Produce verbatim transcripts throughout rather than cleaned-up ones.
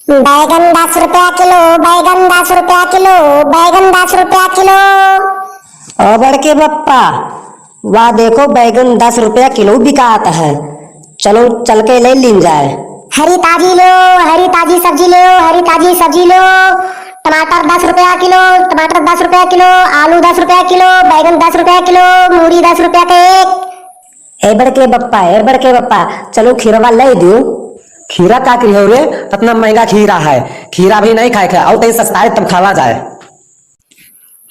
बैगन दस रुपया किलो, बैगन दस रुपया किलो, बैगन दस रुपया किलो। ओ बड़के बप्पा, वाह देखो, बैगन दस रुपया किलो बिकात है, चलो चल के ले लीन जाए। हरी ताजी लो, हरी ताजी सब्जी लो, हरी ताजी सब्जी लो। टमाटर दस रुपया किलो, टमाटर दस रुपया किलो, आलू दस रुपया किलो, बैगन दस रुपया किलो, मूली दस रुपया के एक। ए बड़के बप्पा, ए बड़के बप्पा, चलो खीरवा ले दियो। खीरा का करिहो रे, इतना महंगा खीरा है, खीरा भी नहीं खाए के, और तई सस्ता है तब खावा जाए।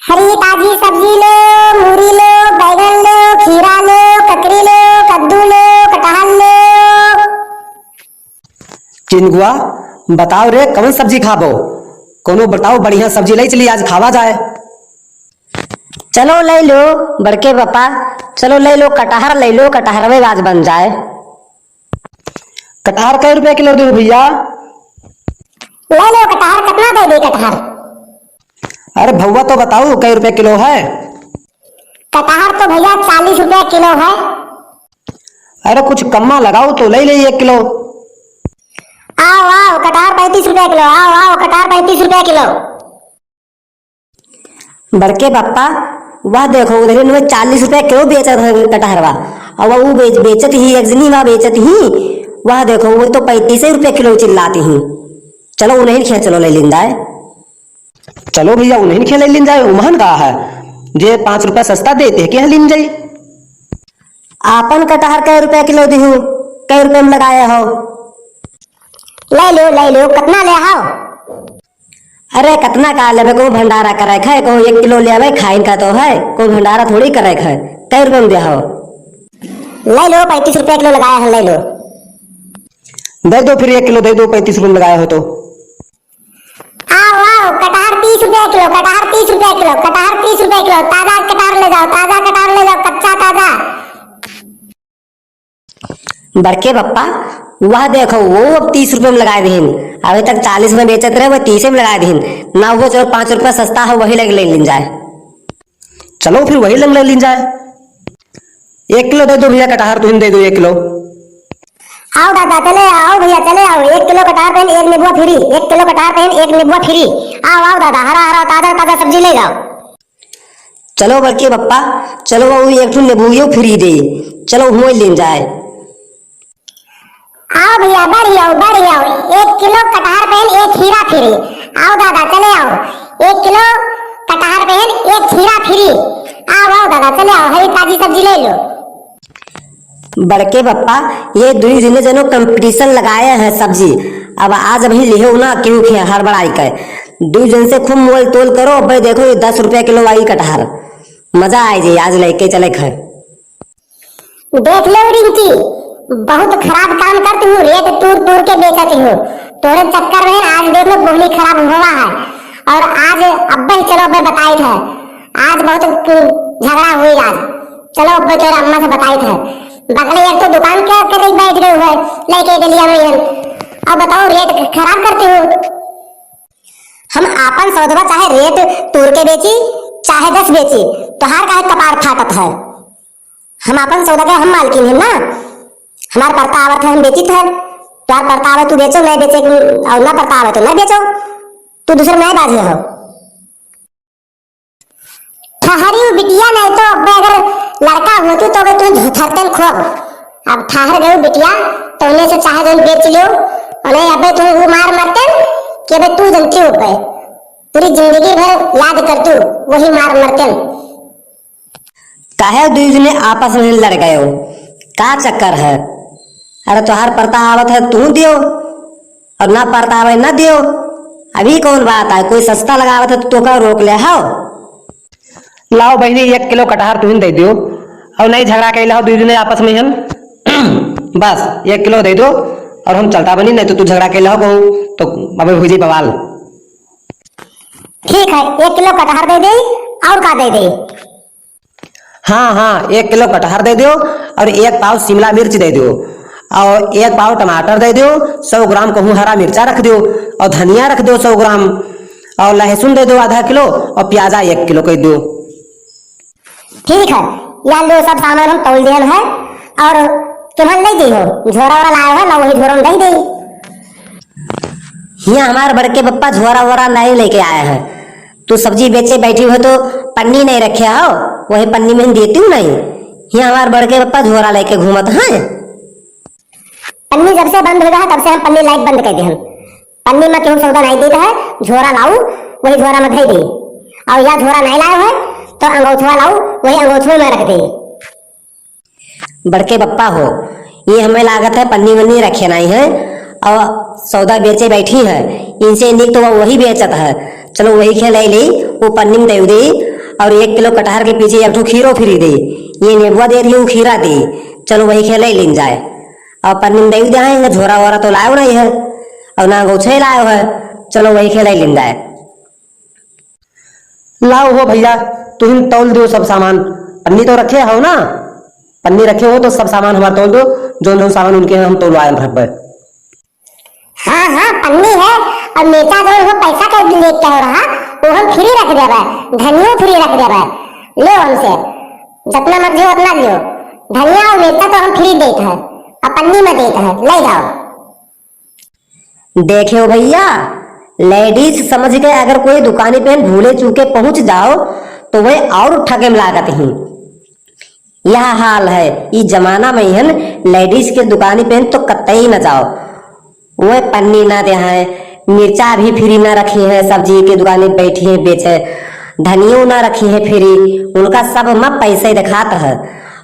हरी ताजी सब्जी लो, मूली लो, बैगन लो, खीरा लो, ककड़ी लो, कद्दू लो, कटहल लो। चिनगुआ, बताओ रे, कौन सब्जी खाबो? कोनो बताओ, बढ़िया सब्जी ले चली, आज खावा जाए। चलो ले लो बड़के बप्पा, चलो ले लो, कटहर ले लो, कटहरवे आज बन जाए। कटहर कै रुपया किलो देबो भैया? ले लो कटहर, कितना दे दे कटहर? अरे भौवा तो बताओ कै रुपया किलो है? कटहर तो भैया चालीस रुपया किलो है। अरे कुछ कम्मा लगाओ तो ले ले एक किलो। आओ आओ कटहर पैंतीस रुपया किलो, आओ आओ कटहर पैंतीस रुपया किलो। बड़के बप्पा, वह देखो उधर इनमें चालीस रुपया किलो बेचत है कटहरवा, और वो बेच, बेचत ही एक जनी वहाँ बेचत ही, वह देखो वो तो पैंतीस रुपया किलो चिल्लाती ही। चलो उन्हीं खे चलो ले लिंदा है। चलो भैया उन्हीं खे ले लिन जाए, उमहन का है जे पाँच रुपया सस्ता देते हैं के लीन जाई। आपन कटहर कै रुपया किलो दिहू, कै रुपया में लगाए हो? ले लो ले लो, कितना ले आओ? अरे कितना का लेबे, को भंडारा करे खाए, को एक किलो लेबे खाइन का तो है, को भंडारा थोड़ी करे खाए। कै रुपया में दे हो? ले लो पैंतीस रुपया किलो लगाए हैं, ले लो। दे दो फिर एक किलो दे दो, पैंतीस रुपया में लगाए हो तो। आओ आओ कटहर तीस रुपया किलो, कटहर तीस रुपया किलो, कटहर तीस रुपया किलो, ताजा कटहर ले जाओ, ताजा कटहर ले जाओ, कच्चा ताजा। बड़के बप्पा, वह देखो वो अब तीस रुपये में लगाए दीन, अभी तक चालीस में बेचत रहे, वो तीस में लगाए दीन। ना वो चलो पाँच रुपया सस्ता हो, वही लगे ले लिन जाए। चलो फिर वही लंग ले लिन जाए। एक किलो दे दो भैया कटहर, तुम दे दो एक किलो। आओ दादा चले आओ भैया चले आओ, एक किलो कटहर पे एक नेबुआ फ्री, एक किलो कटहर पे एक नेबुआ फ्री। आओ आओ दादा, हरा हरा ताजा ताजा सब्जी ले जाओ। चलो बड़के बप्पा, चलो वो एक ठो नेबुओ फ्री दे, चलो हुए लेन जाए। आओ भैया बढ़ आओ बढ़ आओ, एक किलो कटहर पे एक खीरा फ्री। आओ दादा चले आओ, एक किलो कटहर पे एक खीरा फ्री। आओ आओ दादा चले आओ, हरी ताजी सब्जी ले लो। बड़के बप्पा, ये दुई जने जनो कंपटीशन लगाए हैं सब्जी। अब आज अभी लिहो ना, क्यों खे हड़बड़ाई के। दुई जन से खूब मोल तोल करो। अब देखो ये दस रुपया किलो आई कटहर, मजा आए जे आज लेके चले घर। देख लो रिंकी, बहुत खराब काम करती हूँ, रेट तूर तूर के बेचती हूँ। तोरे चक्कर में आज देख लो बोहनी खराब हुआ है। और आज अब्बे ही चलो अब्बे बताई थे, आज बहुत झगड़ा हुई आज। चलो अब्बे तोरे अम्मा से बताई थे। बगले एक तो दुकान के कर रही बैठ गए हुए, लेके गलिया में ये। अब बताओ रेट खराब करती हूँ। हम आपन सौदवा चाहे रेट तूर के बेची, चाहे दस बेची, तोहार काहे कपार फाटत है? हम आपन सौदा के हम मालकिन है ना, हमार परता आवत है हम बेचित है, तोहार परता आवे तू बेचो, नहीं बेचे और ना परता आवे तो ना बेचो, तू दूसरे नहीं बाजे हो। ठहरी बिटिया, नहीं तो अब अगर लड़का होती तो अबे तू झुठरतन खूब। अब ठहर गई बिटिया, तो उन्हें से चाहे जन बेच लियो, उन्हें अबे तू वो मार मरतन कि अबे तू जनती हो पे। पूरी जिंदगी भर याद कर तू वही मार मरतन। काहे दुई जने आपस में लड़ गए हो? का चक्कर है? अरे तोहार परता आवत है तू दियो, और ना परता आवे ना दियो। अभी कौन बात है? कोई सस्ता लगावत है तो तोका रोक ले हो। लाओ बहिनी, एक किलो कटहर तुहिन दे दियो, और नहीं झगड़ा के लाओ दुई जने आपस में हम। बस एक किलो दे दो, और हम चलता बनी, नहीं तो तू झगड़ा के लाओ कहूँ तो अबे हो जाई बवाल। ठीक है, एक किलो कटहर दे दे, और का दे दे? हाँ, हाँ, एक किलो कटहर दे दियो और एक पाव शिमला मिर्च दे दियो और एक पाव टमाटर दे दियो, सौ ग्राम कहूँ हरा मिर्चा रख दियो और धनिया रख दियो सौ ग्राम और लहसुन दे दियो आधा किलो और प्याजा एक किलो कर दियो। ठीक है, या लो सब सामान हम तौल दियन है और तुमन ले जइहो, झोरा वाला आयो है ना, वही झोरा में दे दे। हियाँ हमार बड़के पप्पा झोरा वोरा नहीं लेके आए हैं। तू सब्जी बेचे बैठी हो तो पन्नी नहीं रखे हो, वही पन्नी में देती हूँ नहीं। हियाँ हमार बड़के पप्पा झोरा लेके घूमत हैं। पन्नी जब से बंद हो गया है, तब से हम पन्नी लाइक बंद कर दे हम। पन्नी में केहू सौदा नहीं देता है, झोरा लाऊ, वही झोरा में धई दे। और या झोरा नहीं लाए हो तो अंगौछवा लाऊ, वही अंगौछवे में रख दे। बड़के बप्पा हो, ये हमें लागत है पन्नी वन्नी रखे नहीं है और सौदा बेचे बैठी है, इनसे निक तो वही बेचत है। चलो वही खे ले ली, वो पन्नी में दे दे और एक किलो कटहर के पीछे एक ठो खीरो फ्री दे। ये नेबुआ दे रही, वो खीरा दे। चलो वही खे ले लीन जाए। और पन्नी में दे दे, झोरा वोरा तो लायो नहीं है और ना गोछे लायो है। चलो वही खे ले लीन जाए। लाओ हो भैया, तुहिन तौल दो सब सामान। पन्नी तो रखे हो ना, पन्नी रखे हो तो सब सामान हमार तौल दो, जौन जौन सामान उनके हम तौलवाए रखबे। हाँ, हाँ, पन्नी है और मिर्चा जौन हो पैसा के लेके हो रहा, वो हम फ्री रख देबे, धनियो फ्री रख देबे। लो हमसे, जितना मर्जी हो उतना लियो, धनिया और मिर्चा तो हम फ्री देत है और पन्नी में देत है, ले जाओ। देखे हो भैया, लेडीज समझ के अगर कोई दुकानी पे भूले चूके पहुंच जाओ तो वह और ठगे में लागत ही। यह हाल है, ई जमाना में हन लेडीज के दुकानी पे तो कतई न जाओ। वह पन्नी ना दे हैं, मिर्चा भी फ्री ना रखी है, सब्जी के दुकानी पे बैठी है बेचे, धनियो ना रखी है फ्री, उनका सब में पैसे दिखात है।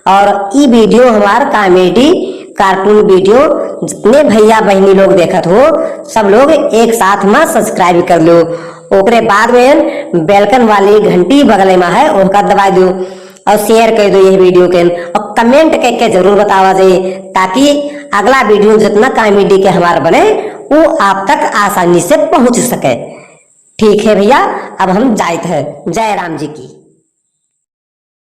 और ई वीडियो हमार कॉमेडी कार्टून वीडियो जितने भैया बहिनी लोग देखत हो, सब लोग एक साथ में सब्सक्राइब कर लो। ओकरे बाद में बेलकन वाली घंटी बगल में है, ओका दबा दो और शेयर कर दो ये वीडियो के, और कमेंट करके जरूर बतावा जाए, ताकि अगला वीडियो जितना कॉमेडी के हमार बने, वो आप तक आसानी से पहुंच सके। ठीक है भैया, अब हम जाइत है। जय राम जी की।